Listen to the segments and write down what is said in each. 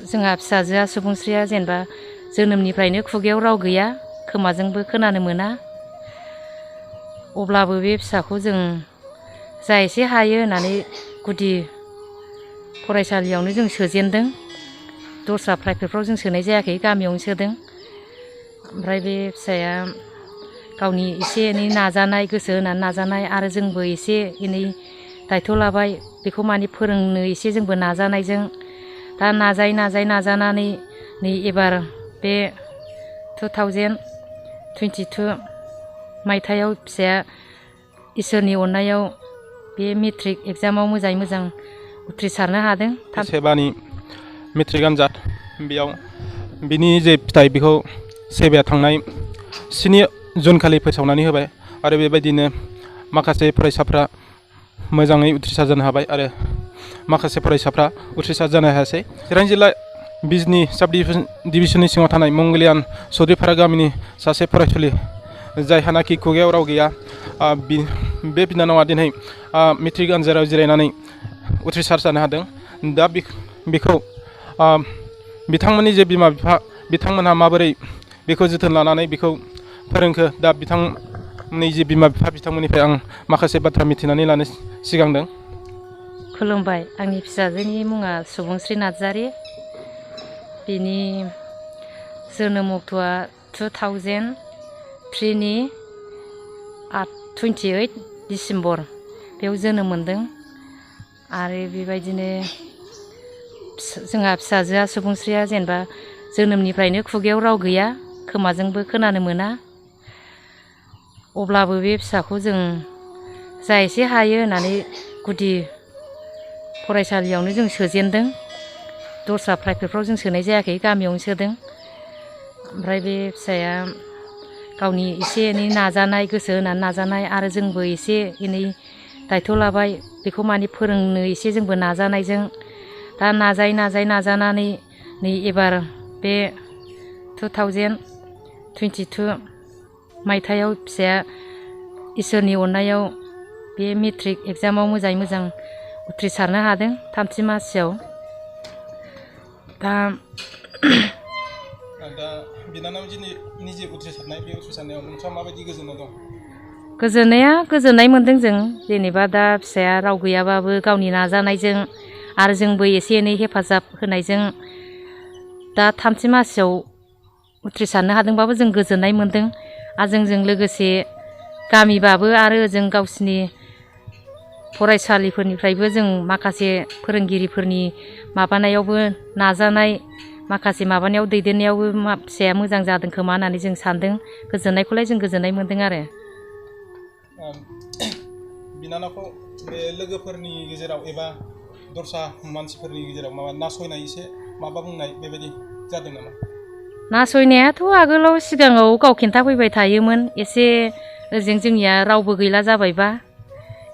जोंहा फिसाजोआ सुबुंस्रिया जेनेबा जोनोमनिफ्रायनो खुगायाव राव गैया, खोमाजोंबो खोनानो मोना। अब्लाबो बे फिसाखौ जों जा एसे हायो होननानै गुदि फरायसालियावनो जों सोजेनदों। दस्रा प्राइभेटफ्राव जों सोनाय जायाखै, गामियावनो सोदों। ओमफ्राय बे फिसाया गावनि एसे एनै नाजानाय, गोसो होनानै नाजानाय आरो जोंबो एसे एनै दायथ' लाबाय, बेखौ माने फोरोंनो एसे जोंबो नाजानायजों दा नाजानानै नै एबार बे 2022 मायथाइयाव फिसाया इसोरनि अननायाव बे मेट्रिक एग्जामाव मोजाङै मोजां उथ्रिसारनो हादों। सेबानि मेट्रिक आनजाद, बेयाव बिनि जे फिथाइ बेखौ सेबाया थांनाय 7 जुन खालि फोसावनानै होबाय आरो बेबायदिनो माखासे फरायसाफ्रा मोजाङै उथ्रिसार जानो हाबाय आरो माखासे फरायसाफ्रा उथ्रिसार जानो हायासै। चिरां जिल्ला बिजनि साब डिभिजननि सिङाव थानाय मंगलियान चौधुरिपारा गामिनि सासे फरायसुलि, जायहानाखि खुगायाव राव गैया, बे बिनानावा दिनै मेट्रिक आनजादाव जिरायनानै उथ्रिसार जानो हादों। दा बेखौ बिथांमोननि जे बिमा बिफा, बिथांमोनहा माबोरै बेखौ जोथोन लानानै बेखौ फोरोंखो, दा बिथांनि जे बिमा बिफा, बिथांमोननिफ्राय आं माखासे बाथ्रा मिथिनानै लानो सिगांदों। खुलुमबाय। आंनि फिसाजोनि मुङा सुबुंस्रि नार्जारि। बिनि जोनोम अक्ट'आ 2003 नि 28 डिसेम्बर बेयाव जोनोम मोनदों। आरो बेबायदिनो जोंहा फिसाजोआ सुबुंस्रिया जेनेबा जोनोमनिफ्रायनो खुगायाव राव गैया, खोमाजोंबो खोनानो मोना। अब्लाबो बे फिसाखौ जों जा एसे हायो होननानै गुदि फरायसालियावनो जों सोजेनदों। दस्रा प्राइभेटफ्राव जों सोनाय जायाखै, गामियावनो सोदों। ओमफ्राय बे फिसाया गावनि एसे एनै नाजानाय, गोसो होनानै नाजानाय आरो जोंबो एसे एनै दायथ' लाबाय, बेखौ माने फोरोंनो एसे जोंबो नाजानायजों दा नाजानानै नै एबार बे 2022 मायथाइयाव फिसाया इसोरनि अननायाव बे मेट्रिक एग्जामाव मोजाङै मोजां उथ्रिसारनो हादों 3थि मासियाव। दा बिनानाव निजे उथ्रिसारनाय, बे उथ्रिसारनायाव नोंथाङा माबायदि गोजोननाय दं? गोजोननाय मोन्दों जों। जेनेबा दा फिसाया राव गैयाबाबो गावनि नाजानायजों आरो जोंबो एसे एनै हेफाजाब होनायजों दा 3थि मासियाव उथ्रिसारनो हादोंबाबो जों गोजोननाय मोन्दों। आरो जोंजों लोगोसे गामिबाबो आरो ओजों गावसिनि फरायसालिफोरनिफ्रायबो जों माखासे फोरोंगिरिफोरनि माबानायावबो नाजानाय, माखासे माबानायाव दैदेननायावबो फिसाया मोजां जादों खोमा होननानै जों सान्दों। गोजोननायखौलाय जों गोजोननाय मोन्दों आरो। बिनानावखौ बे लोगोफोरनि गेजेराव एबा दस्रा मानसिफोरनि गेजेराव माबा नासयनाय, एसे माबा बुंनाय बेबायदि जादों नामा? नासयनायाथ' आगोलाव सिगाङाव गाव खिन्थाफैबाय थायोमोन। एसे ओजों जोंनिया रावबो गैला जाबायबा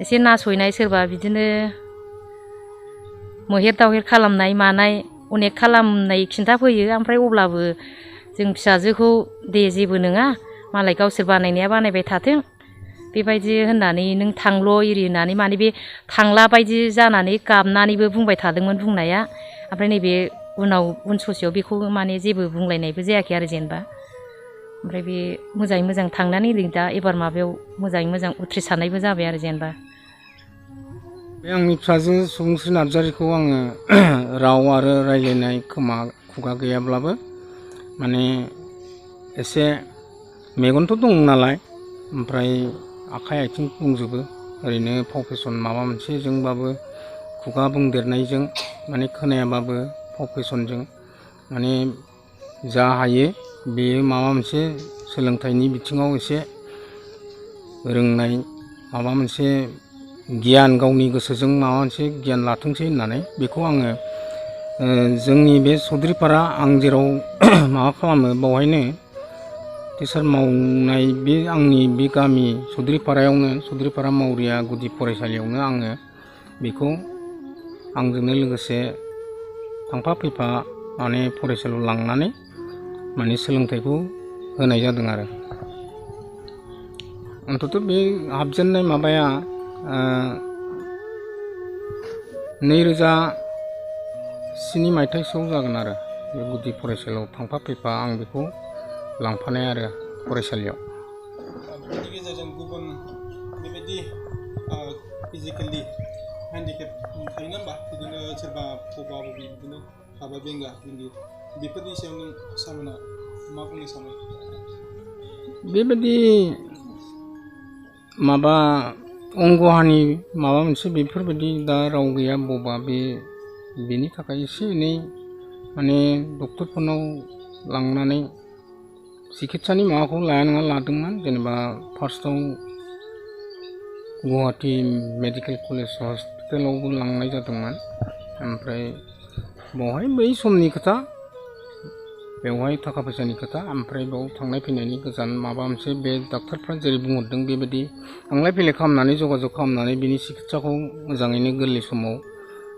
एसे नासयनाय, सोरबा बिदिनो मोहेर दावहेर खालामनाय मानाय अनेक खालामनाय खिन्थाफैयो। ओमफ्राय अब्लाबो जों फिसाजोखौ दे जेबो नङा, मालाय गावसोर बानायनाया बानायबाय थाथों बेबायदि होननानै नों थांल' इरि होननानै माने बे थांला बायदि जानानै गाबनानैबो बुंबाय थादोंमोन बुंनाया। ओमफ्राय नैबे उन ससेयाव बेखौ माने जेबो बुंलायनायबो जायाखै आरो जेनेबा। ओमफ्राय बे मोजाङै मोजां थांनानै दा एबार माबायाव मोजाङै मोजां उथ्रिसारनायबो जाबाय आरो जेनेबा। बे आंनि फिसाजो सुबुंस्रि नार्जारिखौ आङो राव आरो रायज्लायनाय खोमा खुगा गैयाब्लाबो माने एसे मेगनथ' दं नालाय, ओमफ्राय आखाइ आथिं दंजोबो। ओरैनो फाव फेसन माबा मोनसेजोंबाबो, खुगा बुंदेरनायजों माने खोनायाबाबो फाव फेसनजों माने जा हायो बेयो माबा मोनसे सोलोंथाइनि बिथिङाव एसे रोंनाय, माबा मोनसे गियान, गावनि गोसोजों माबा मोनसे गियान लाथोंसै होननानै बेखौ आङो जोंनि बे चौधुरिपारा, आं जेराव माबा खालामो बावहायनो टिचार मावनाय, बे आंनि बे गामि चौधुरिपारा मावरिया गुदि फरायसालियावनो आङो बेखौ आंजोंनो लोगोसे थांफा फैफा माने फरायसालियाव लांनानै माने सोलोंथाइखौ होनाय जादों आरो। अन्तत' बे हाबजेननाय माबाया 2000 7 मायथाइसोआव जागोन आरो बे गुदि फरायसालियाव थांफा फैफा आं बेखौ लांफानाय आरो फरायसालियाव। बेनि गेजेरजों गुबुन बेबायदि फिजिकेलि हेन्डिकेप थायो ना होमबा बिदिनो सोरबा बबा बबि बिदिनो हाबा बेंगा बेंगि बेफोरनि सायाव नों सारमोना मा बुंनो सानो? बेबायदि माबा अंगहानि माबा मोनसे बेफोरबायदि दा राव गैया बबा बेनि थाखाय एसे एनै माने डक्टरफोरनाव लांनानै सिकित्सानि माबाखौ लाया नङा लादोंमोन। जेनेबा फार्स्टआव गुवाहाटि मेडिकेल कलेज हस्पिटालावबो लांनाय जादोंमोन। ओमफ्राय बेवहाय बै समनि खोथा, बेवहाय थाखा फैसानि खोथा, ओमफ्राय बेयाव थांनाय फैनायनि गोजान माबा मोनसे बे डाक्टारफ्रा जेरै बुंहरदों बेबायदि थांलाय फैलाय खालामनानै जगाजग खालामनानै बिनि सिकित्साखौ मोजाङैनो गोरलै समाव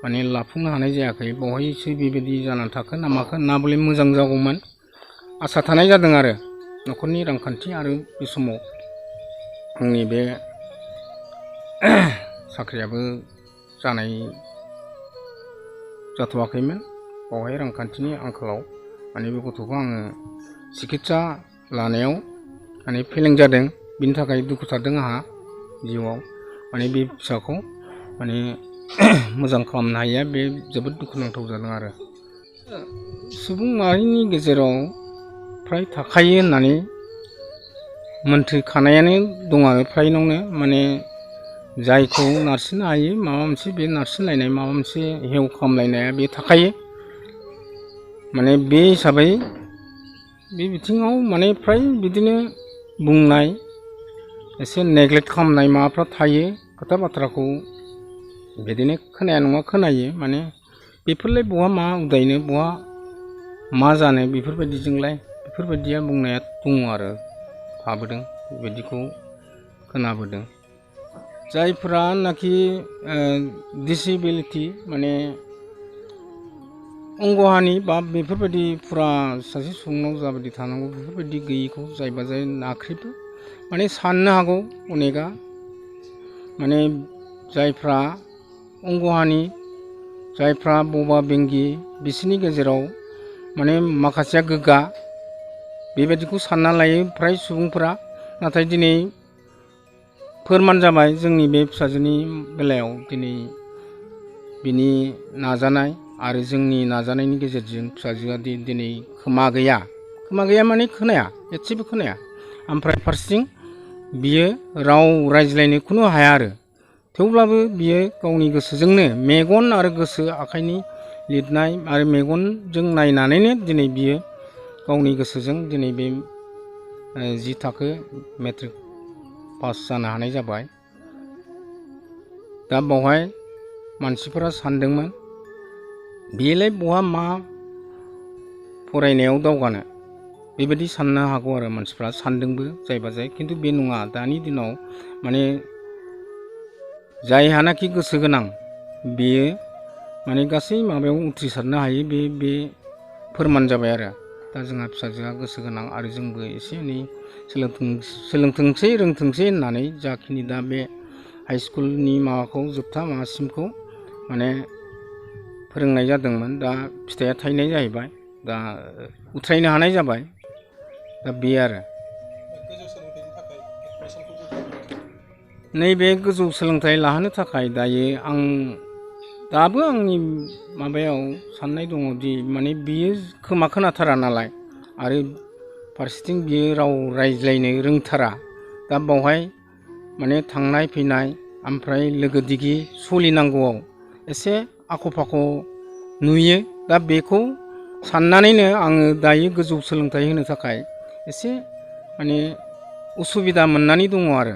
माने लाफुंनो हानाय जायाखै। बेवहायसो बेबायदि जानानै थाखो ना माखो ना बले मोजां जागौमोन आसा थानाय जादों आरो न'खरनि रांखान्थि आरो बे समाव आंनि बे साख्रियाबो जानाय जाथ'वाखैमोन। बेवहाय रांखान्थिनि आंखालाव माने बे गथ'खौ आङो सिकित्सा लानायाव माने फेलें जादों। बिनि थाखाय दुखु थादों आंहा जिउआव। माने बे फिसाखौ माने मोजां खालामनो हायिया बे जोबोद दुखुनांथाव जादों आरो। सुबुं माहारिनि गेजेराव फ्राय थाखायो होननानै मोनथिखानायानो दं आरो फ्रायनावनो माने जायखौ नारसिननो हायो माबा मोनसे बे नारसिनलायनाय माबा मोनसे हेव खालामलायनाया बे थाखायो। माने बे हिसाबै बे बिथिङाव माने फ्राय बिदिनो बुंनाय एसे नेग्लेक्ट खालामनाय माबाफ्रा थायो। खोथा बाथ्राखौ बिदिनो खोनाया नङा खोनायो। माने बेफोरलाय बहा मा उदायनो बहा मा जानो बेफोरबायदिजोंलाय बेफोरबायदिया बुंनाया दङ आरो थाबोदों, बेबायदिखौ खोनाबोदों। जायफोरा नाखि डिसेबिलिटि माने अंगहानि बा बेफोरबायदि फुरा सासे सुबुंनाव जाबायदि थानांगौ बेफोरबायदि गैयिखौ जायबा जाय नाख्रेबो माने साननो हागौ अनेकआ। माने जायफ्रा अंगहानि जायफ्रा बबा बेंगि बिसोरनि गेजेराव माने माखासेया गोग्गा बेबायदिखौ सानना लायो फ्राय सुबुंफोरा। नाथाय दिनै फोरमान जाबाय जोंनि बे फिसाजोनि बेलायाव दिनै बिनि नाजानाय आरो जोंनि नाजानायनि गेजेरजों फिसाजोआ दिनै खोमा गैया माने खोनाया, एसेबो खोनाया। ओमफ्राय फारसेथिं बियो राव रायज्लायनो खुनु हाया आरो थेवब्लाबो बियो गावनि गोसोजोंनो मेगन आरो गोसो आखाइनि लिरनाय आरो मेगनजों नायनानैनो दिनै बियो गावनि गोसोजों दिनै बे 10 थाखो मेट्रिक पास जानो हानाय जाबाय। दा बावहाय मानसिफोरा सानदोंमोन बेलाय बहा मा फरायनायाव दावगानो बेबायदि साननो हागौ आरो मानसिफ्रा सानदोंबो जायबा जाय। खिन्थु बे नङा। दानि दिनाव माने जायहानाखि गोसो गोनां बेयो माने गासै माबायाव उथ्रिसारनो हायो बे फोरमान जाबाय आरो। दा जोंहा फिसाजोआ गोसो गोनां आरो जोंबो एसे एनै सोलोंथोंसै रोंथोंसै होननानै जाखिनि दा बे हाइ स्कुलनि माबाखौ जोबथा माबासिमखौ माने फोरोंनाय जादोंमोन। दा फिथाइया थायनाय जाहैबाय, दा उथ्रायनो हानाय जाबाय। दा बे आरो नैबे गोजौ सोलोंथाइ लाहोनो थाखाय दायो आं दाबो आंनि माबायाव साननाय दङदि माने बियो खोमा खोनाथारा नालाय आरो फारसेथिं बियो राव रायज्लायनो रोंथारा। दा बावहाय माने थांनाय फैनाय ओमफ्राय लोगो दिगि सोलिनांगौआव एसे आख' फाख' नुयो। दा बेखौ साननानैनो आङो दायो गोजौ सोलोंथाइ होनो थाखाय एसे माने उसुबिदा मोननानै दङ आरो।